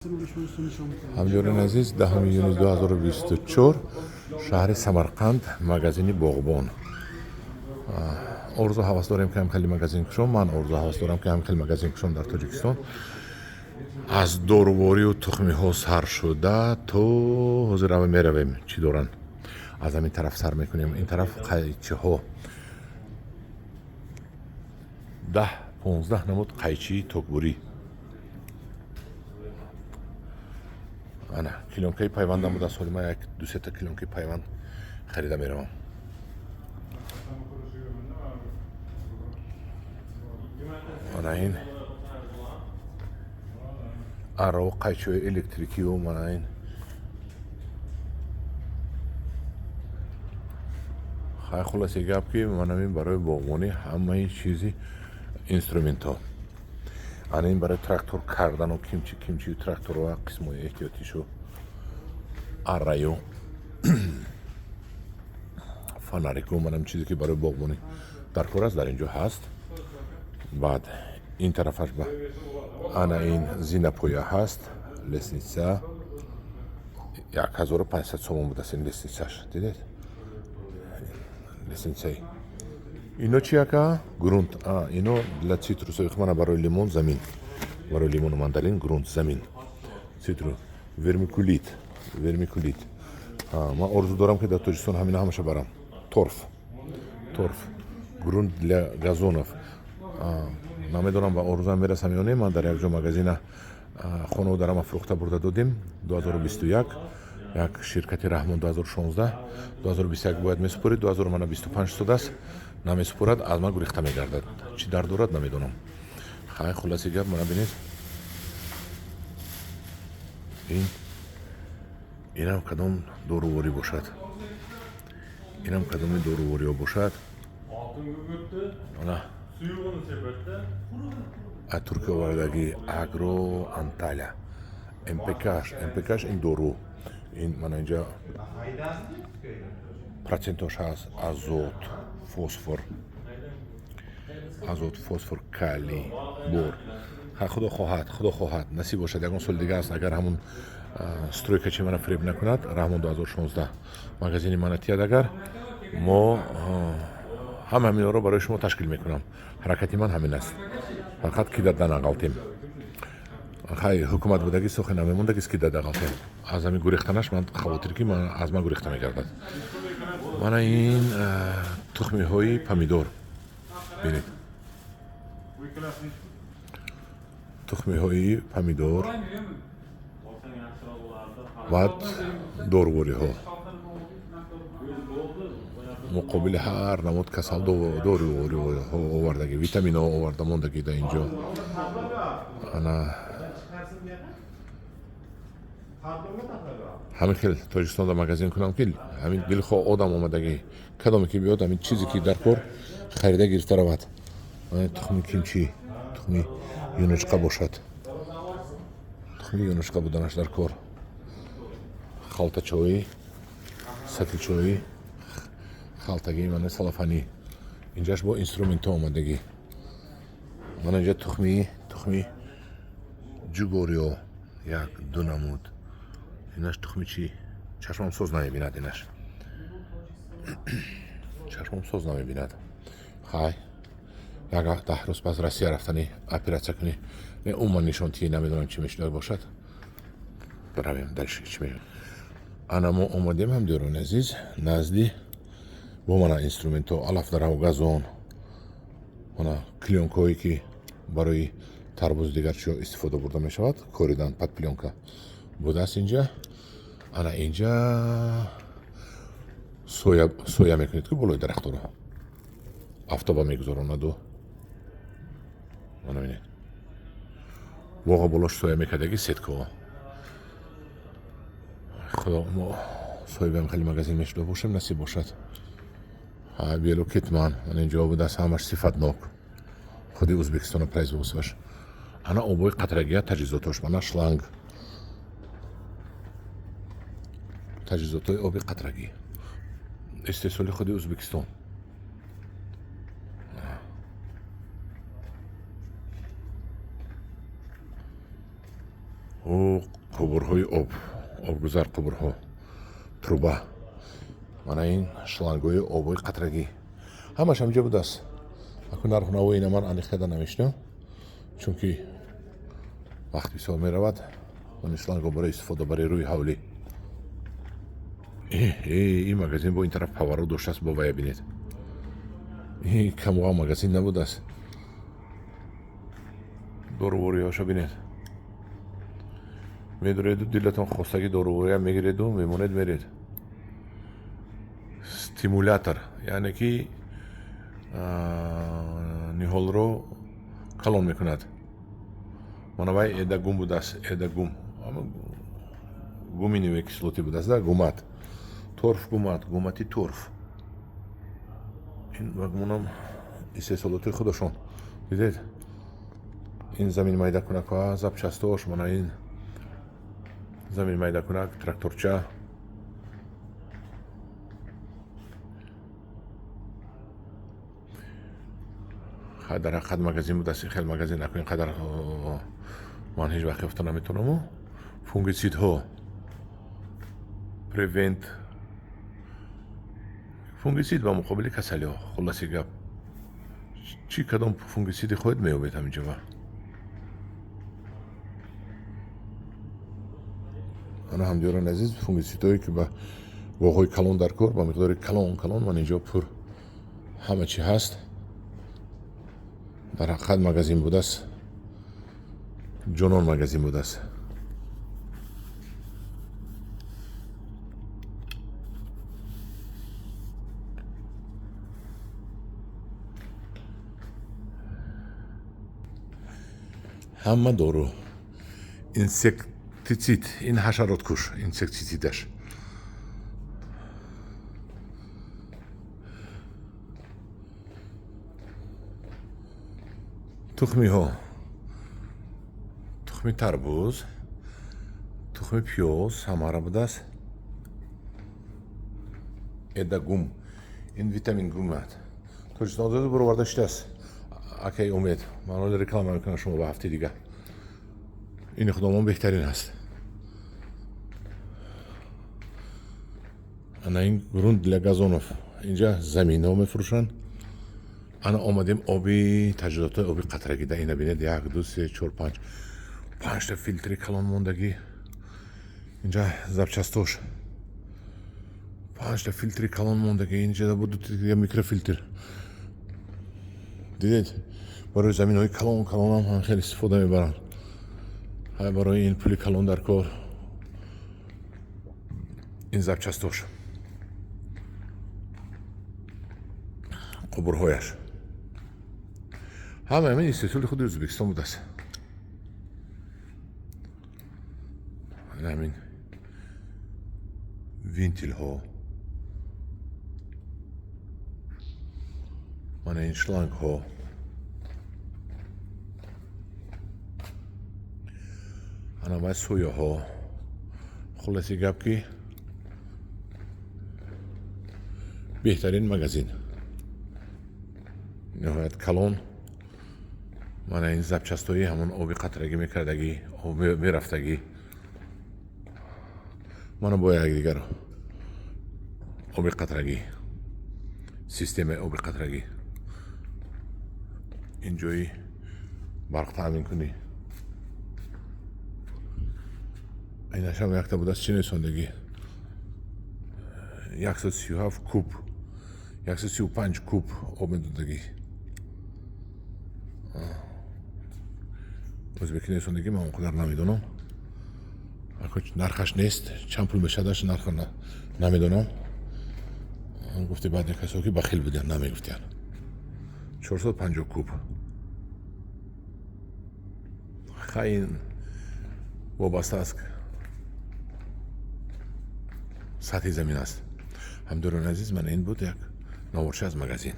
Ҳамдиёрони азиз, 10 июни 2024, шаҳри Самарқанд, магазини Боғбон. Орзу ҳавас дорем, ки ҳам хеле магазин кушом. Ман орзу ҳавас дорам, ки ҳам хеле магазин кушом дар Тоҷикистон, аз доруворию тухмиҳо сар шуда то ҳозир ҳама меравем, чӣ доранд. Аз ҳамин тараф сар мекунем. Ин тараф қайчиҳо, 10-15 намуд қайчии токбурӣ. Ана клеёнкаи пайвандам буда. Соли ман як дусета клеёнкаи пайванд харида меравам. Ана ин арраву қайчиҳои электрикию, мана ин. Хай, хулоси гап, ки манамин барои боғбонӣ ҳамаи чизи инструментҳо. Ана ин барои трактор кардану кимчи, кимчию тракторва, қисмҳои эҳтиётишу, арраю, фонарику, манам чизе ки барои боғбонӣ дар кор аст, дар ин ҷо ҳаст. Баъд ин тарафаш ба ана ин зинапоя ҳаст, лестница, 1500 сомон будааст ин лестницаш. Дидед, лестницаи ино чи ака? Грунт ино для цитрусовых, мана барои лимон замин, барои лимону мандарин грунт, замин, цитрус, вермикулит, вермикулит. Ман орзу дорам, ки дар Тоҷикистон ҳамина ҳамаша барам. Торф, торф, грунт для газонов. Намедонам, ба орзуам мерасам ё не. Ман дар як ҷо магазина хонаву дарама фурӯхта бурда додем 2021, як ширкати Раҳмон 2016, 2021 бояд месупорид, 2025 шудааст, намесупорад, аз ман гурехта мегардад. Чӣ дард дорад, намедонам. Хай, хулоси гап, мана бинед, ин инам кадом доруворӣ бошад, инам кадоми дорувориҳо бошад. Ана аз Туркия овардагӣ, Агро Анталия, МПКш, МПКш, ин дору, ин мана инҷа процентош ҳаст, азот, фосфор, азот, фосфор, калий, бор. Худо хоҳад, худо хоҳад, насиб бошад, ягон соли дига аст, агар ҳамун стройкачи мана фиреб накунад, Раҳмон 2016 магазини мана тияд, агар мо ҳама ҳаминҳоро барои шумо ташкил мекунам. Ҳаракати ман ҳамин аст, фақат ки дада нағалтем. Хай, ҳукумат будагӣ сохи намемондагист, ки дада ғалтем. Аз ҳамин гурехтанаш ман хавотир, ки аз ман гурехта мегардад. Мана ин тухмиҳои помидор, бинед, тухмиҳои помидор. Баъд дорувориҳо, муқобили ҳар намуд касал дорувориҳо овардагӣ, витаминҳо оварда мондагӣ дар инҷо. Ана ҳамин хел Тоҷикистонда магазин кунам, ки ҳамин дилхоҳ одам омадагӣ, кадоме ки биёд, ҳамин чизе ки дар кор, харида гирифта равад. Тухми кимчи, тухми юнучқа бошад, тухми юнучқа буданаш дар кор. Халтачоӣ, сатилчоӣ, халтагӣ, мана салафанӣ. Инҷаш бо инструментҳо омадагӣ. Мана инҷа тухми ҷугориё, як ду намуд. Инаш тухми чӣ? Чашмам соз намебинад, инаш чашмам соз намебинад. Хай, як 10 рӯз пас Россия рафтанӣ, оператсия кунӣ, не, умуман нишонтии, намедонам, чӣ мешуда бошад. Биравем дальше, чӣ мешавад. Ана мо омадем, ҳамдиёрони азиз, назди бо мана инструментҳо, алафдараву газон, мана клеёнкаҳое, ки барои тарбуз, дигар чиҳо истифода бурда мешавад, коридан, под плёнка будааст инҷа. Ана инҷа соя мекунед, ки болои дарахтҳоро афтоба мегузаронаду. Мана бинед, боға болош соя мекардаги, сеткаҳо. Худо, мо соҳибам хеле магазин мешуда бошем, насиб бошад. Бело кетман мана инҷо будааст, ҳамаш сифатнок, худи Ӯзбекистона производствош. Ана обои қатрагия, таҷҳизотош, мана шланг, таҷҳизотҳои оби қатрагӣ, истеҳсоли худи Ӯзбекистон. Ӯ қубурҳои об, обгузар қубурҳо, труба. Мана ин шлангҳои обои қатрагӣ. Ҳамаш ҳамҷо будааст. Аку нарху навои ина ман аниқ карда намешинам, чунки вақт бисёр меравад. Ман шлангҳо барои истифода барои рӯи ҳавлӣ. Ин магазин бо ин тараф поворот доштааст, бо вая бинед. Ин камоға магазин набудааст. Дорувориҳоша бинед. Медуреду дилатон хостагӣ дорувория мегиреду мемонед меред. Стимулятор, яъне ки ниҳолро калон мекунад. Мана вай эдагум будааст, эдагум. Гуминовая кислота будааст, да, гумат. Торф гумат, гумати торф. Ин ба гумонам истеҳсолоти худашон. Дидед? Ин замин майдакунакҳо, запчастош, мана ин замин майдакунак, тракторча. Дар ҳақиқат магазин будааст, ин хел магазин аку ин қадар ман ҳеҷ вақт ёфта наметавонаму. Фунгицидҳо, превент, фунгицид ба муқобили касалиҳо. Хулоси гап, чӣ кадом фунгициди хоҳед меёбед ҳаминҷо. Ана ҳамдиёрони азиз, фунгицидҳое ки ба боғҳои калон дар кор, ба миқдори калон калон, ман инҷо пур ҳама чӣ ҳаст. Дар ҳақиқат магазин будааст, ҷонон магазин будааст. Ҳама дору, инсектицид, ин ҳашароткуш инсектицидаш. Тухмиҳо, тухми тарбуз, тухми пиёз ҳамаро будааст. Эдагум, ин витамин гумат. Тоҷикистон буроварда шудааст. Акай Умед, ман ҳоло реклама мекунам шумо ба ҳафтаи дига. Ин худомон беҳтарин аст. Ана ин грунт для газонов. Инҷа заминҳо мефурӯшанд. Ана омадем оби таҷҳизотҳои оби қатрагӣ. Да ина бинед, 1, 2, 3, 4, 5. 5 филтри калон мондагӣ. Инҷа запчастош. 5 филтри калон мондагӣ. Инҷа буд микрофилтр. Дидед, барои заминҳои калон калонам ҳам хеле истифода мебаранд. Ҳай барои ин пули калон дар кор. Ин запчастош. Қубурҳояш. Ҳама ҳамин истеҳсоли худи Ӯзбекистон будааст. Ҳамин винтилҳо. Мана ин шлангҳо. Ана вай сояҳо. Хулоси гап ки беҳтарин магазин. Ниҳоят калон. Мана ин запчастои ҳамон оби қатрагӣ мекардагӣ, об мерафтагӣ. Мана бо якдигар оби қатрагӣ, системаи оби қатрагӣ. Ин ҷои барқ таъминкунӣ. Инашам якта будааст, чӣ несондагӣ? 137 куб, 135 куб об медодагӣ. Ӯзбекӣ несондагӣ ман он қадар намедонам. Нархаш нест, чанд пул мешавадаш нарха намедонам. Гуфти баъде касо ки бахил буданд, намегуфтиянд. 450 куб. Хай ин вобаста аст сатҳи замин аст. Ҳамдиёрони азиз, мана ин буд як наворча аз магазин.